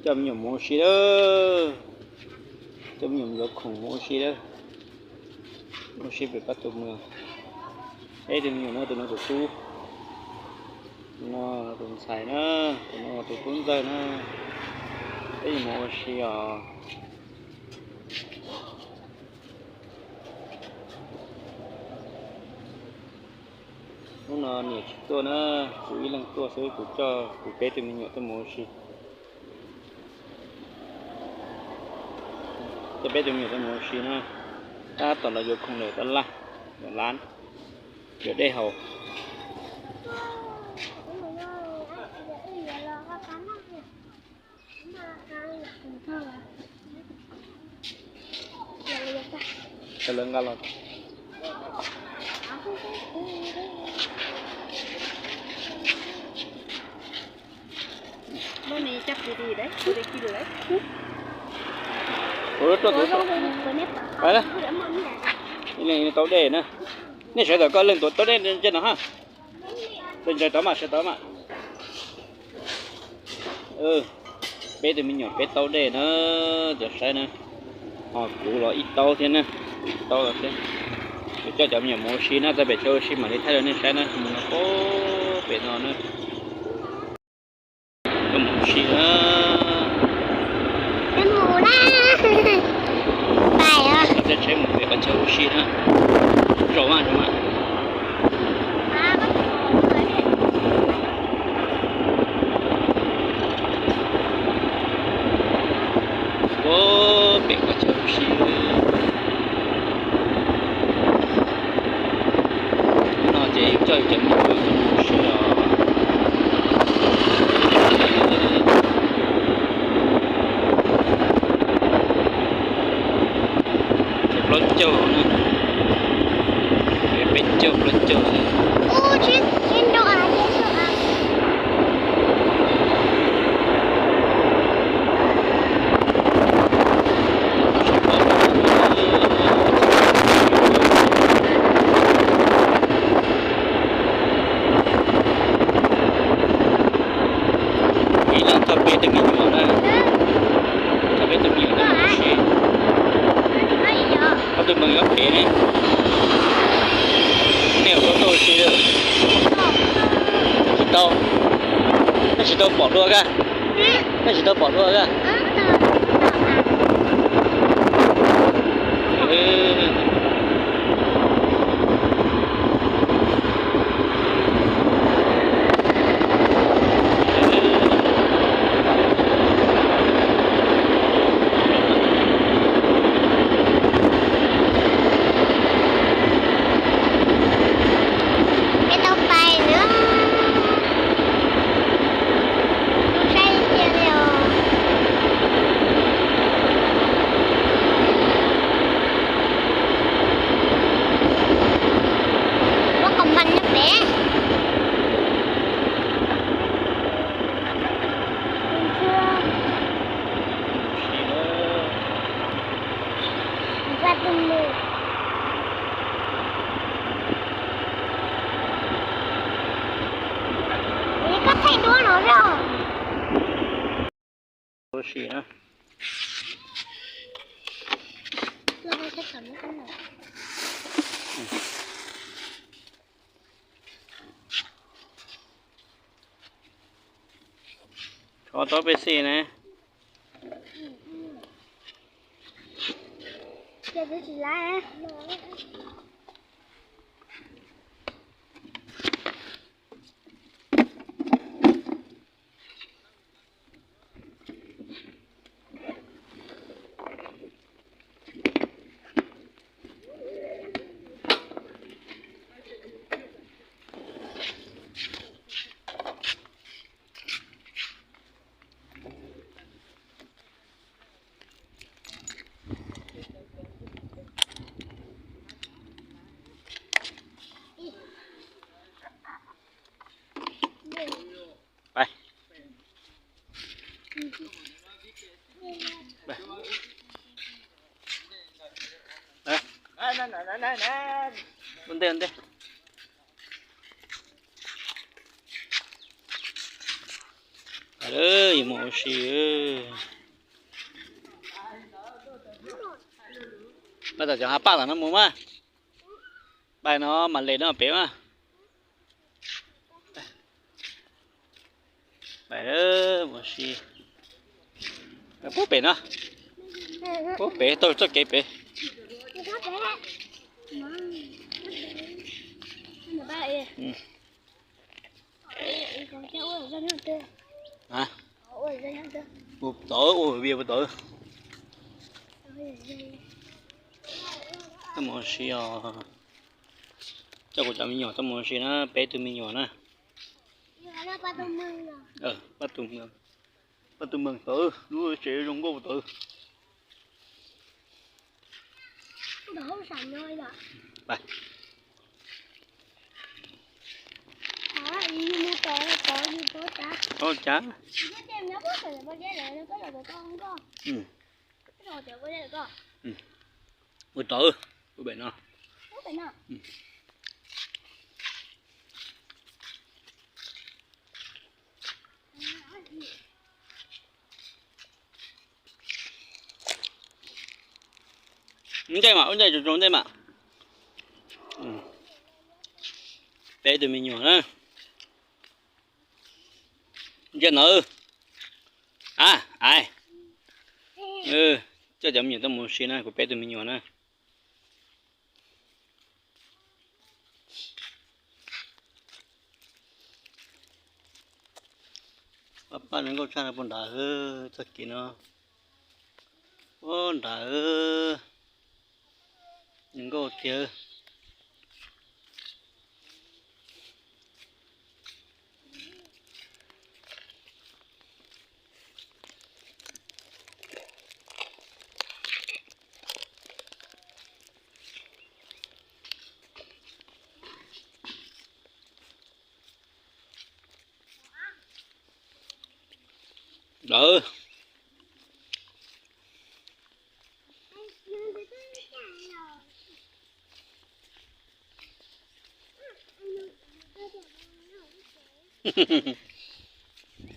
Coj me nyuam mus ua si lawm. Coj me nyuam mus yuav khoom mus ua si lawm. Ua si pem pab tus mus. Peb tus me nyuam no, tus no tus tub, tus no tus ntxhais na, tus no tus tub ntxawg na. Peb yuav mus ua si os. Hnub no niam tsis tuaj na, kuv ib leeg tuaj xwb, kuv coj kuv peb tus me nyuam tuaj mus ua si. Coj peb tus me nyuam tuaj mus ua si na. Tab tom los yuav khoom lawm, tab laj, yuav lab, yuav dej haus. Lawv nqa los. Ua, ua, ua, ua, ua, ua, ua, tau dej na. Nej sawv daws, koj leej tuav tau dej ntsej no ha. Sawv daws tau mas, sawv daws tau mas. Peb tus me nyuam peb tau dej na, cov saib na. Ho kuv los ib taub thiab na, ib taub los thiab. Kuv coj cov me nyuam mus ua si na, txog pem chaw ua si mam li thaij rau nej saib na, mus no pem no na. Coj mus ua si na. Coj tsheb mus pem qhov chaw ua si na. Zaum mas, zaum mas. Ua pem qhov chaw ua si. Hnub no ces coj cov me nyuam mus ua si os. Plaub caug na, peb caug plaub caug. Ib leeg coj peb tus me nyuam na, coj peb tus me nyuam tuaj mus ua si. Ob tug npawg nyob pem ne, nej ua tau tuaj ua si lawm? Tsis tau. Nej tsis tau pom dua kag? Nej tsis tau pom dua kag? Peb tau pais na. Zoo saib tiag li os. Muab qos npas nyob pem. Koj thaij duab no os. Tsov tau peb xij ne. Ua ntej, ua ntej. Yuav mus ua si. Pab tom cov hav paj tom no mus mas. Paj no mas le no pem mas. Pais mus ua si. Puag pem no. Puag pem tau txoj kev pem. Puag tod, ua via puag tod. Coj mus ua si os. Coj kuv cov me nyuam coj mus ua si na, peb tug me nyuam na. Pab tus mees tod, lub tsev zoo nkauj tod. Paub cas? Ua tod, ua pem no. Ntej mas, ua ntej tsuas tsuas ntej mas. Peb tug me nyuam na. Ntsia ntawd. A, ai. Coj cov me nyuam tuaj mus ua si na, kuv peb tug me nyuam na. Paj zoo nkauj tshaj no puag nrad, txoj kev no puag nrad, zoo nkauj tiag. Lawm.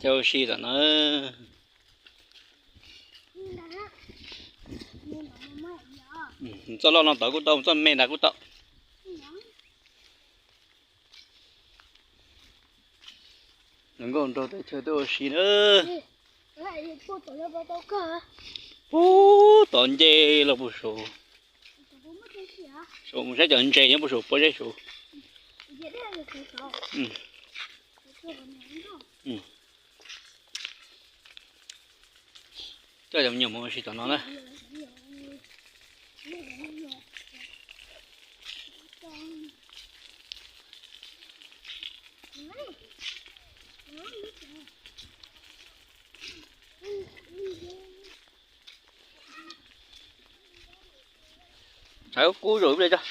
Coj ua si tom no. Txoj loj no tod kuj tau, txoj me ntawd kuj tau. Nkauj nraug teb chaws tuaj ua si na. Puag tom nce los puag saud. Saum mus saib cov ntses nyob puag saum pob zeb saud. Coj cov me nyuam mus ua si tom no na. Tshav kub kub zaum ib pliag tso.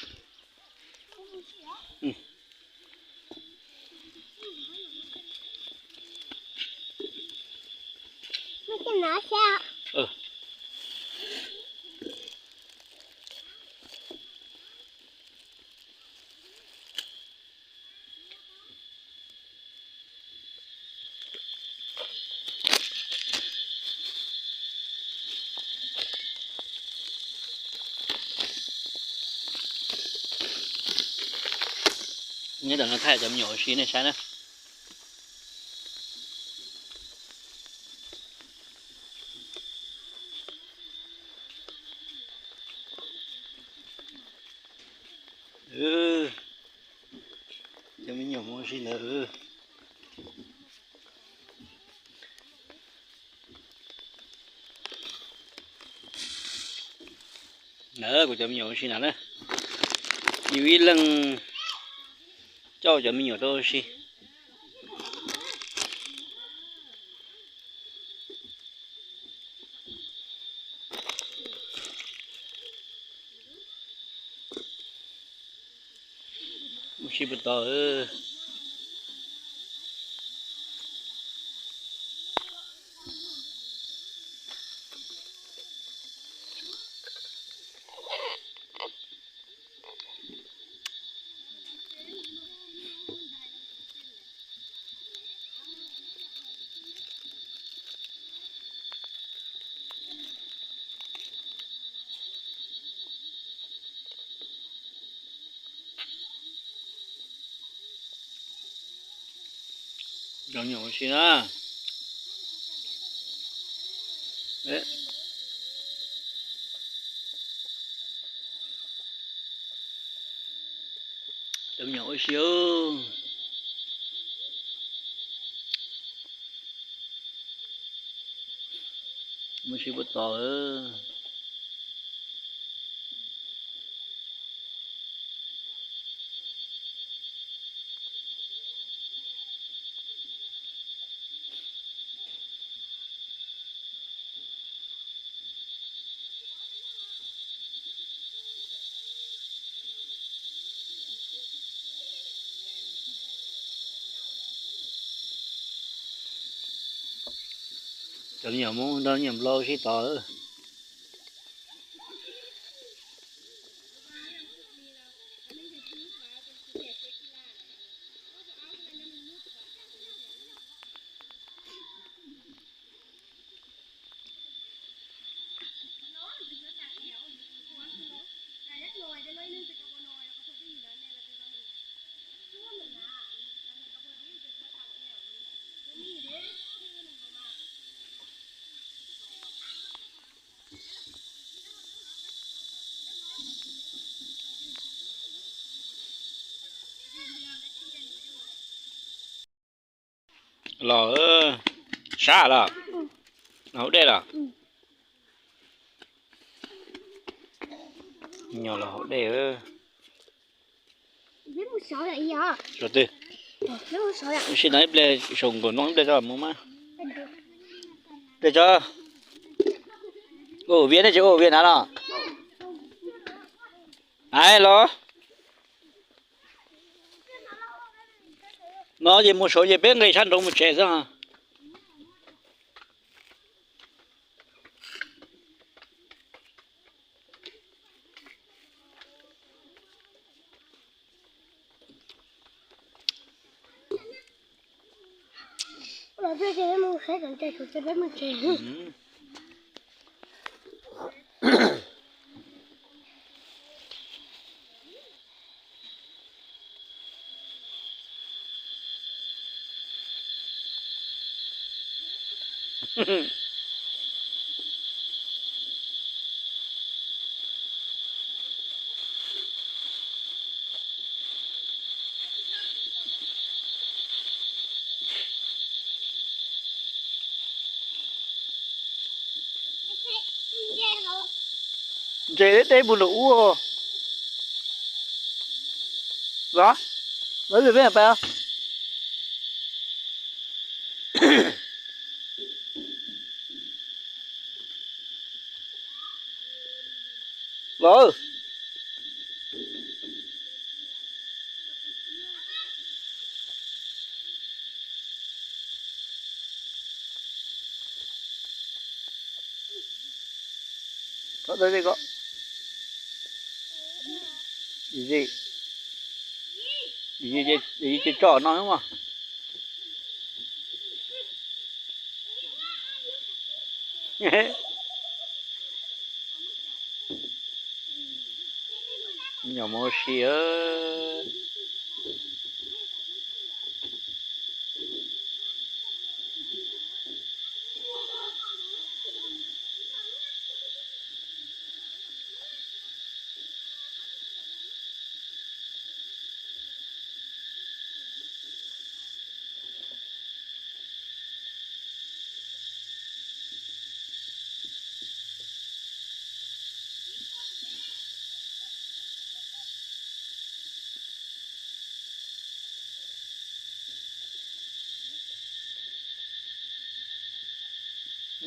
Nyob tom no thaij cov me nyuam ua si nej saib na. Cov me nyuam mus ua si ntawd. Ntawd kuv cov me nyuam ua si ntawd na. Yus ib leeg coj cov me nyuam tuaj ua si. Mus si puag tod. Cov nyuam ua si na. Cov nyuam ua si. Mus si puas tos. Cov me nyuam Hmoob nrog me nyuam Nplog sib tos. Los sab los, los haus dej los. Nyob los haus dej. Sawv twg? Sim no ib pliag saum nkaum no ib pliag tso mus mas. Pliag tso. Ua vias ne, tsis ua vias na los. Ais los. No ces mus saud ces peb nqis sab nraud mus tsev xwb. Ntses deb deb puag nram ub los. Los peb pais. Los. Txhob txawj ko. Ces tso no mas. Nyuam mus ua si.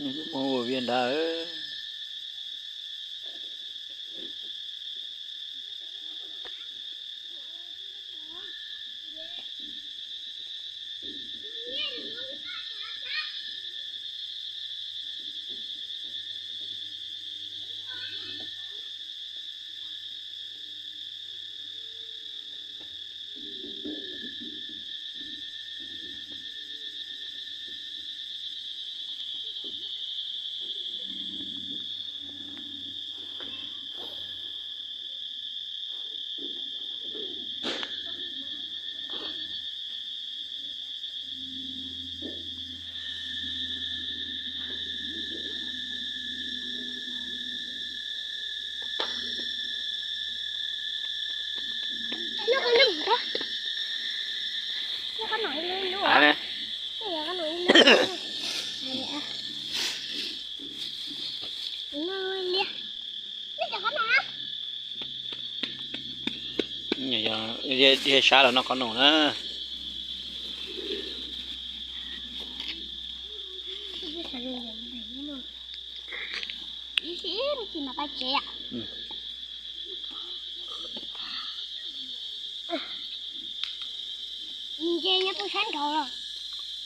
Mus ua vias nrad. Dhia sab los noj qhob noom na. Nce nyob pem sab nraud los.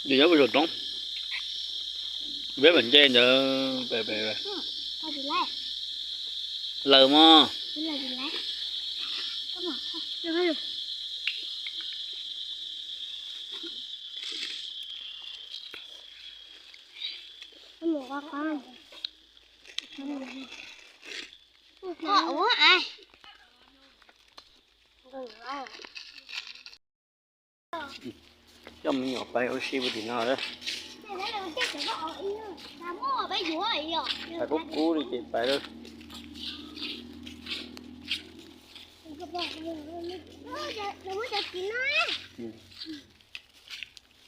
Nce nyob pem saum roob. Peb mam nce ntawd. Laws mog. Coj me nyuam pais ua si puag tim no lawm. Pais kub kub li ces pais lawm.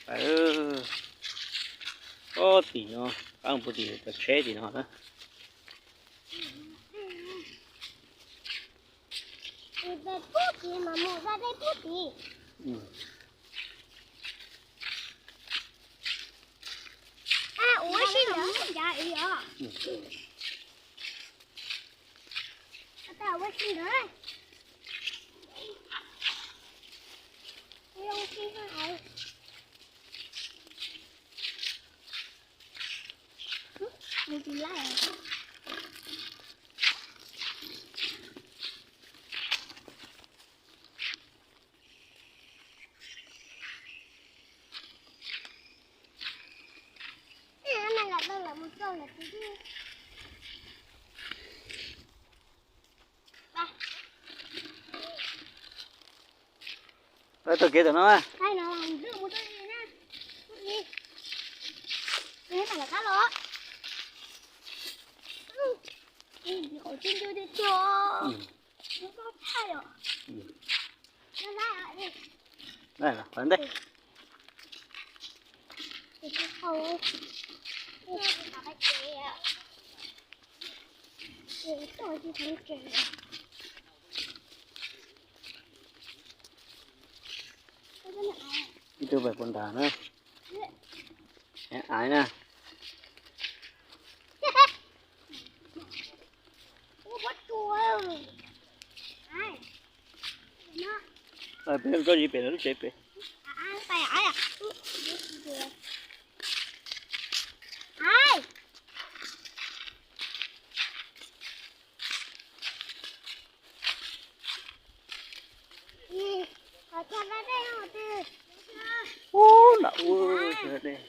Pais lawm. Ob tim no, qab puag tim cov tsheb tim no na. Ua si ntawd. Ua si ntawd. Taug kev tom no. Qhov ntej. Ib tug pais puag nrad na. Aiv na. Peb tso zis pem lub tsev pem. Ub, nram ub, dej.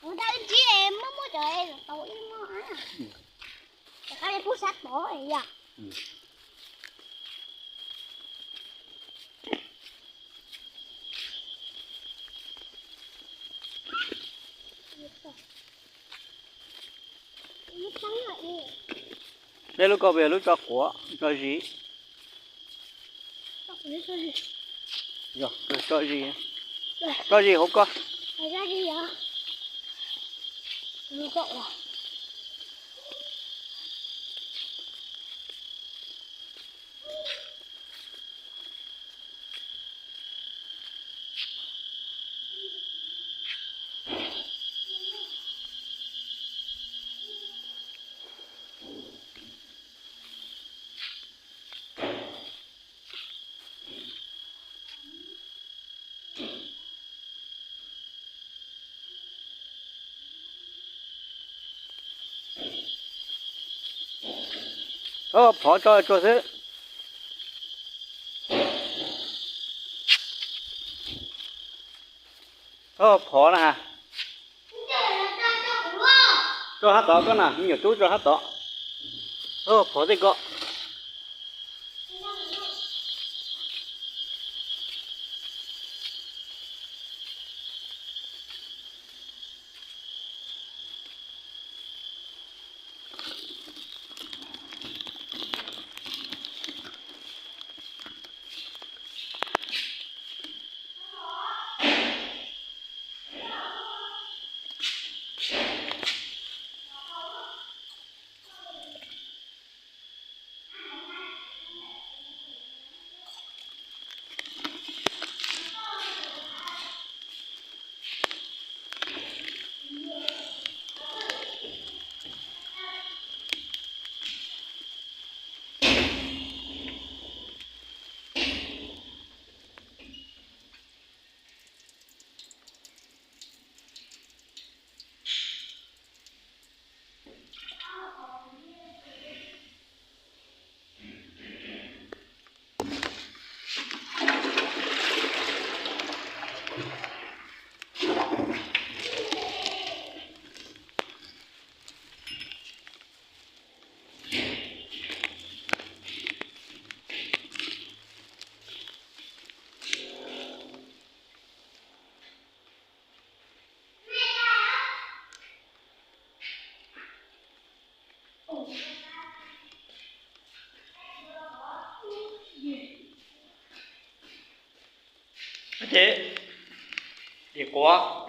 Kuv tau ib ntsib muaj muaj cov tau ib muaj. Cov qab li pub sab tod yom. Peb lub ko puas yog lub tso quav tso zis? Yog, tso zis, tso zis hauv ko. Phov tso tsuag xwb. Phov na. Tso hab tod koj na, me nyuam tub tso hab tod. Phov tej ko. Ces, ces quav.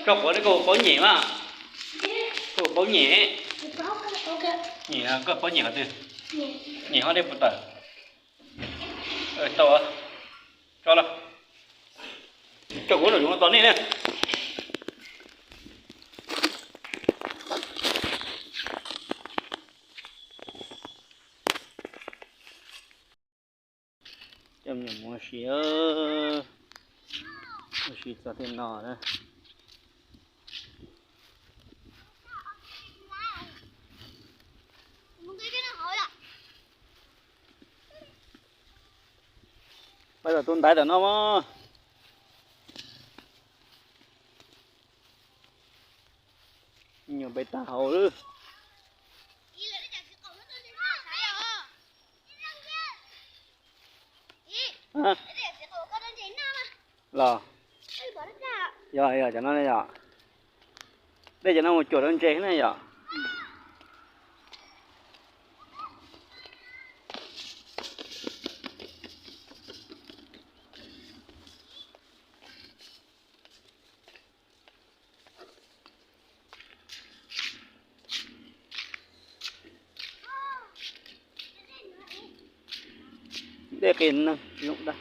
Koj quav, koj paub nyem mas. Koj paub nyem. Nyem, koj paub nyem qhov twg? Nyem hov dej puas tawm? Tau, tso los. Tso kuv los, yuav tos nej na. Coj me nyuam mus ua si, ua si txog tej no na. Pab tom tus ntaiv tom no mas. Me nyuam pem tag hauv lawm. Los, yog, yog cov no yog. Dej cov no mus cuam rau ntses na yom. Dej qis neeg zoo dag.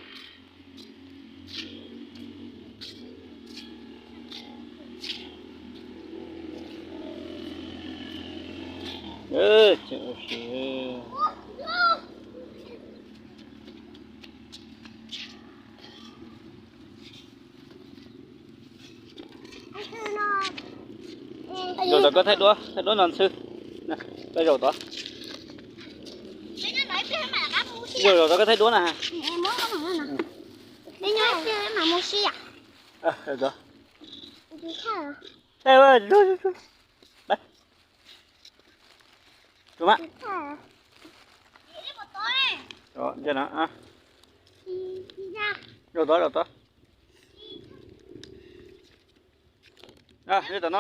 Zaum tod koj thaij duab, thaij duab no xwb. Koj zaum tod. Zaum, zaum tod koj thaij duab na. Thaij, thaij, thaij. Zaum tod, zaum tod. Tom no.